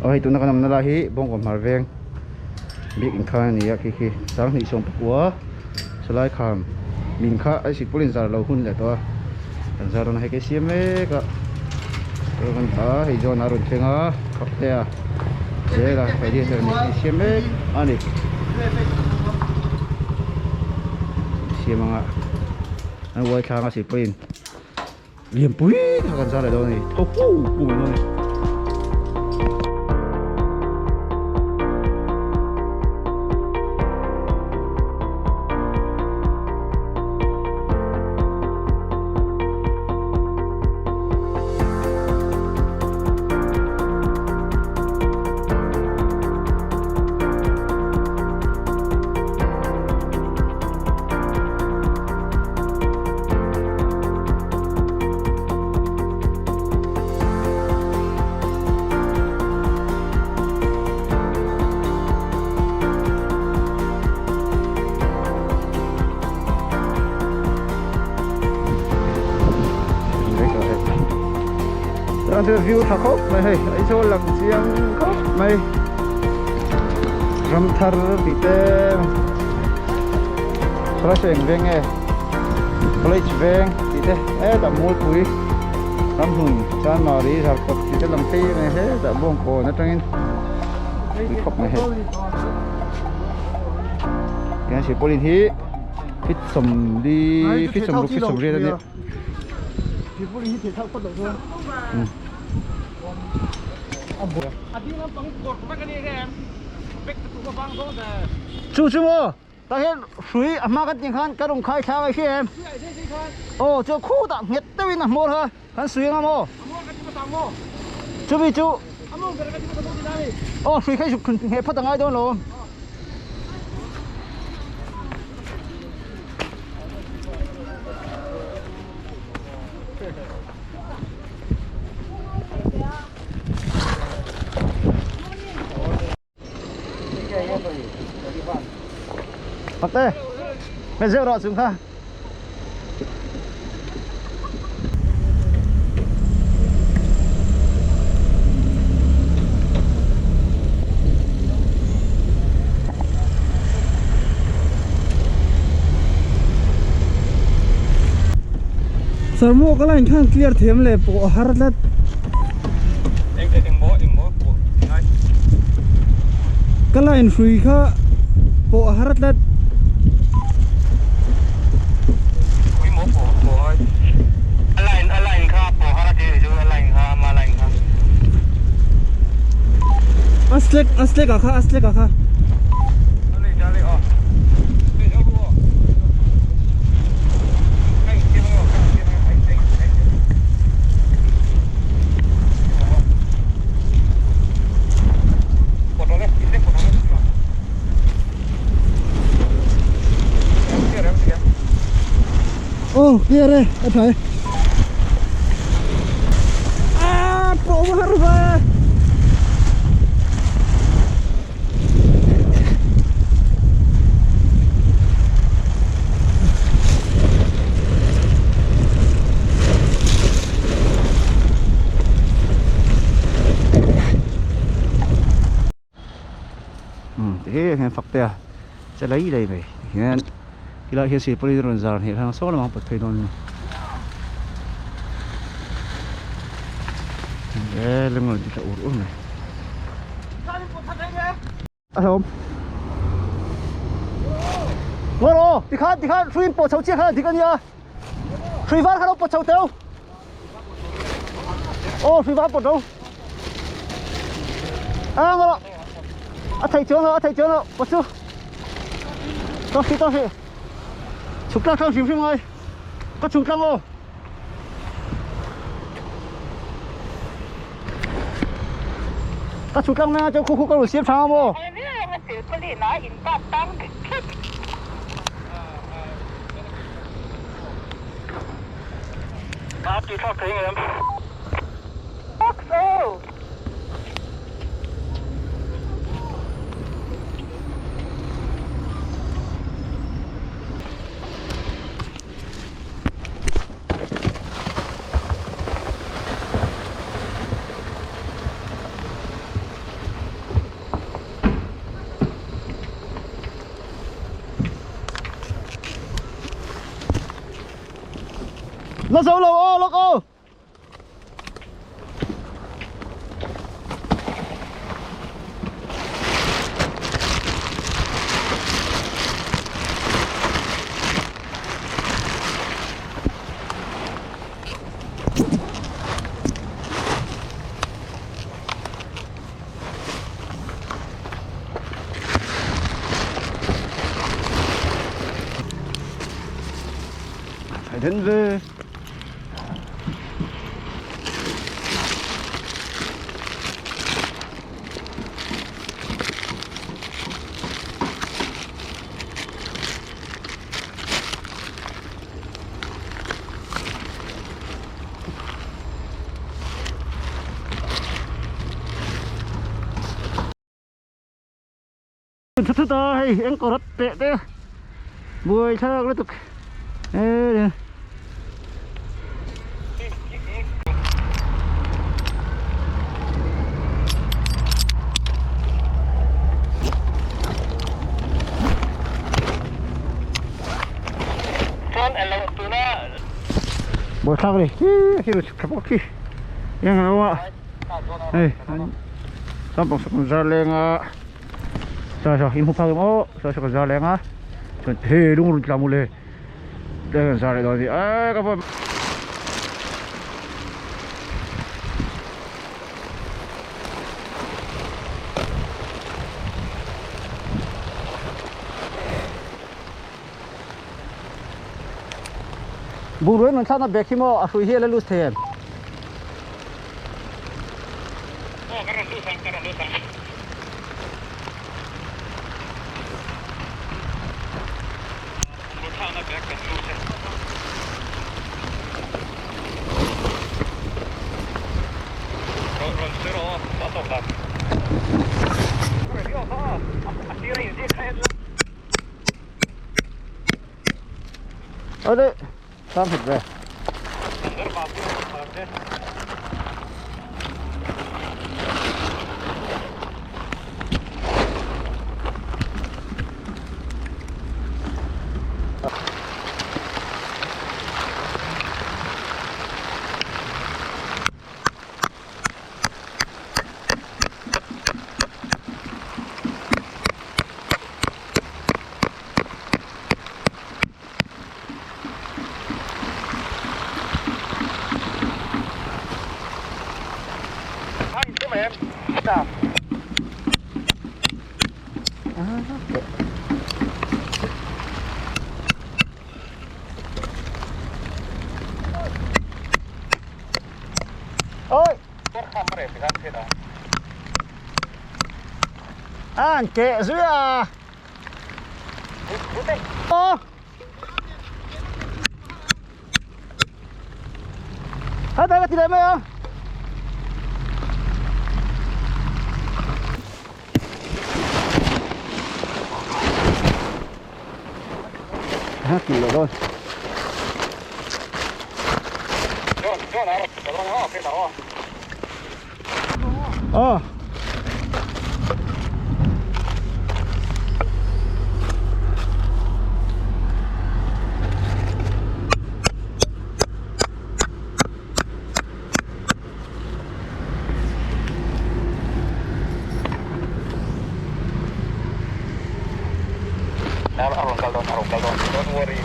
Aw hei tuna kan awmna lai hi Bawngkawn hmar veng biak inkhan a ni a khi khi sanghnih sawm pakua sawlai kham min kha a sikpul in zar lo hun leh tawh a kan zar dawn a hei ka siam mek a chuan kan dah a hei zawn a rawn thleng a khap te a zel a hei hi siam mek a ni siam anga an uai thlang a sikpul in. Lianpui kha kan zar leh dawn a ni tho hu hu mai dawn a ni. View tha khawp mai hei Aizawl lang chiang khawp mai ram thar tih te Khawlai sawi eng veng nge College veng tih te hetah Mualpui ramhmun Chanmari Zarkawt tih te lang phei mai hetah Bawngkawn atangin pui khawp mai hei Tihian Silpaulin hi fit sawmli fit sawmruk fit sawmriat a nia. Chu chu maw tah hian hrui a hma kan tih khan kan rawn khai thlak a i hria em aw chuan khutah nghet deuhin a hmawr kha kan sui anga maw chumi chu aw hrui kha i zuk ngheh phawt a ngai dawn lo. Mate, mẹ rượu đỏ xuống kha. Sir maw ka line khan clear thiam leh pawh a har tlat. Eng eng maw eng maw pawh ngai. Ka line hrui kha pawh a har tlat. Hrui maw pawh pawh ngai. A line a line kha pawh har a ti chu a line kha ama line kha. A slack a slack ah kha a slack ah kha. Oh, clear e, a thai. Ah, pawh har va. Ti hian fak te a che lai lai mai hian tilai hian silpaulin a rawn zar hnih hlang sawn lamah a pawt phei dawn a ni e lung a rawn ti tla ur ur mai. A hlawm. Ngaw rawh, tikhan tikhan hrui in pawh chho chiah khan a dik a nia. Hrui var kha lo pawt chho teu. Aw hrui var pawt ro. A ngaw rawh. A thei chuang lo, a thei chuang lo, pawt chu. Tawk hrih tawk hrih. Chhuk tlang tlang hrim hrim ngai. Ka chhuk tlang aw. Ka chhuk tlang mai a chuan khu khu ka rawn siam tha ang maw? Na zo lo aw lawk aw. Phải đến về. Thut thut a hei eng kawr a peh te buai thlak lutuk e Buai thlak ni khi khi tha bawk khi eng lo a hei chuan pawng sawn zar leng a saw saw in hmu phak em aw saw saw kan zar leng a chuan hei lung rawn tla mawle tlem kan zar leh dawn a ni eee ka vawi Bungrua in rawn thlakna bag hi maw a hrui hi a la lut thei em? Aw ka rawn lut ang, ka rawn lut ang. Bungrua thlakna bag kan lut e. Rawn rawn sawi rawh aw, a tawp dan. A sir a inziak kha en la. Ở đây sang thịt về Ôi. À, kệ dưới à. Ô. Hết đây là chị đẹp không? Hát kỷ rồi. Ờ. Don't worry.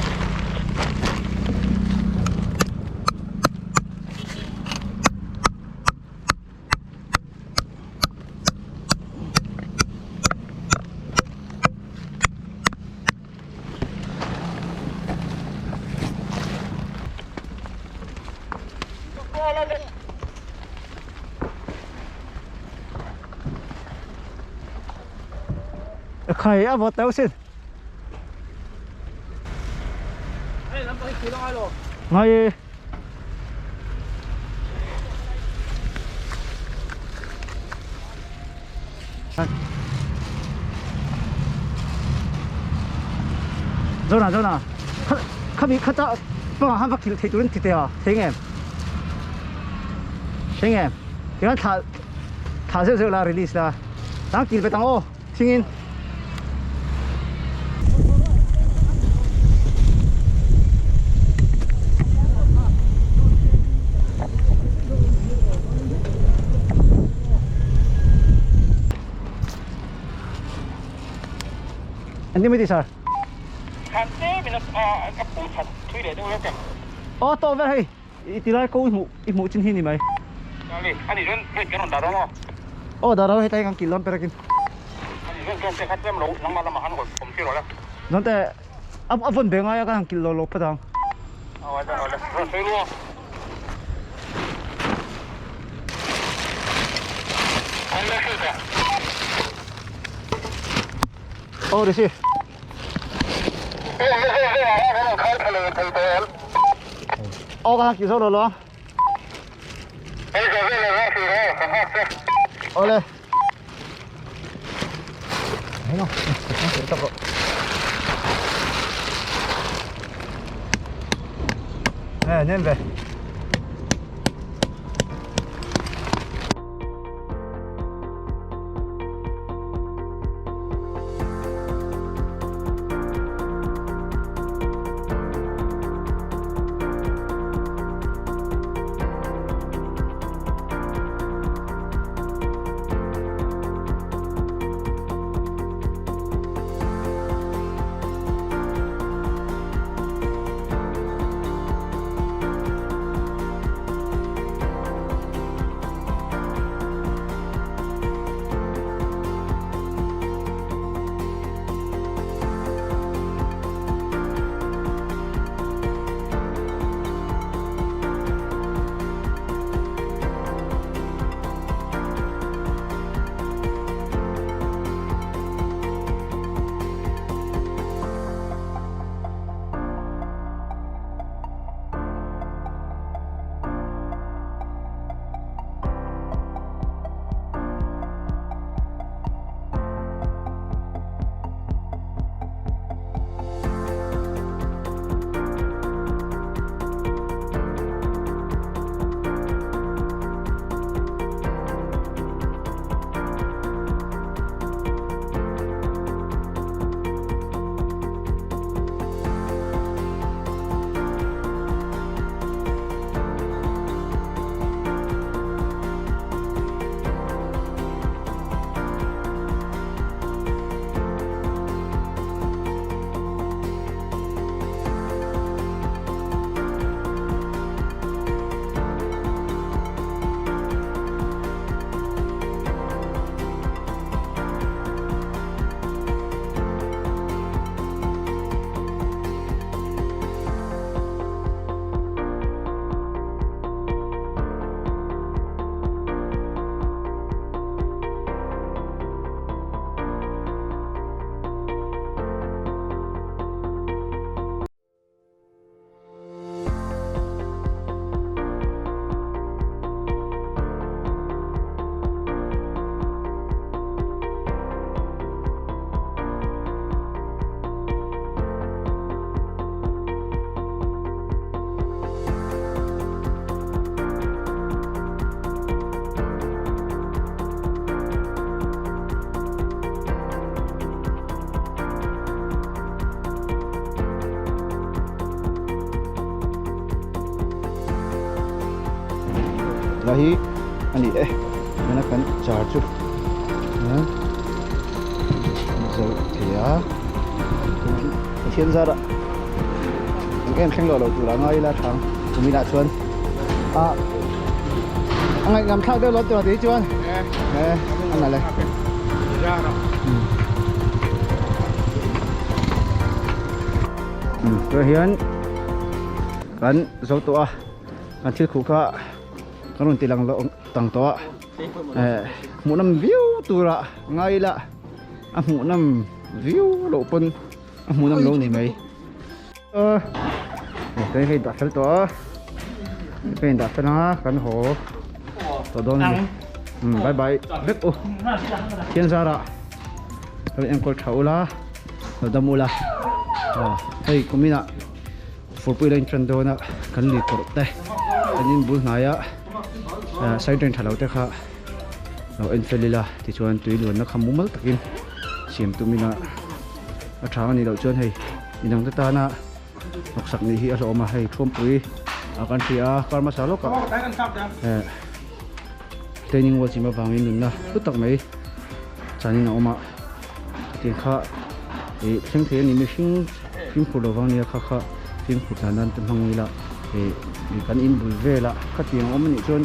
Khai a vawt teuh sin. Ngay. Zo na zo na. Kha mi kha ta pa han va khil thei turin ti te a. Thei ngem. Thei ngem. Tian tha tha zeuh zeuh la release la. Tang kil pe tang aw. Thingin. Engtin mai ti sir? Khan tlem in a pul khat thui leh deuh lek em? Aw tawh vel hei i ti lai ko i hmuh i hmuh chin hi ni mai. Charlie, ani chuan gate kan rawn dah dawn aw. Aw dah dawn heta hi kan kilh dawn perakin. Ani chuan chuan te kha tlem lo nangmah lamah khan awm tir rawh le. Chuan te a vawn ve ngai a kan han kilh lo lo phawt ang. Aw awle awle rawn sawi ru aw. Aw Rishi. Aw ka han kilh zo lo lo ang. Awle. Nem ve. La hi a ni e tuna kan char chu zo thei a Pathian zarah eng em thleng loh loh tur a ngai ila thang kuminah chuan a a ngaihnam thlak deuh lo tur tih chuan e a nalh e. Tunah hian kan zo tawh a kan thil khuh kha kan rawn ti lang loh tang tawh a eh hmuhnawm viau tura ngai ila a hmuhnawm viau loh pawn a hmuhnawm lo ni mai eh hei dah fel tawh a hei dah fel anga kan haw tawh dawn a ni bye bye vek u thian zarah kan enkawl tha ula lo dam ula hei kuminah Furpui la inṭan dawn a kan lui kawrh te kan in bul hnaia side drain tha lo te kha lo en fel ila tichuan tui luanna kha mumal takin siam tum ina a tha a nih loh chuan hei midang te tana hnawksak nih hi a hlawm a hei thuampui ah kan hria a kar hmasa lawkah eh training wall chim avangin nunna hlu tak mai chanin a awm a chutiang kha. Ih thleng thei a ni mihring fimkhur lo vang nia kha kha fimkhur dan nan te hmang ila ih kan in bul velah khatiang a awm anih chuan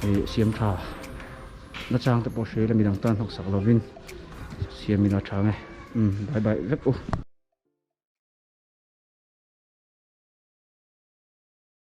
ih siam tha nachang te pawh hria ila midang tan hnawksak lovin siam ila tha nge umm bye bye vek u.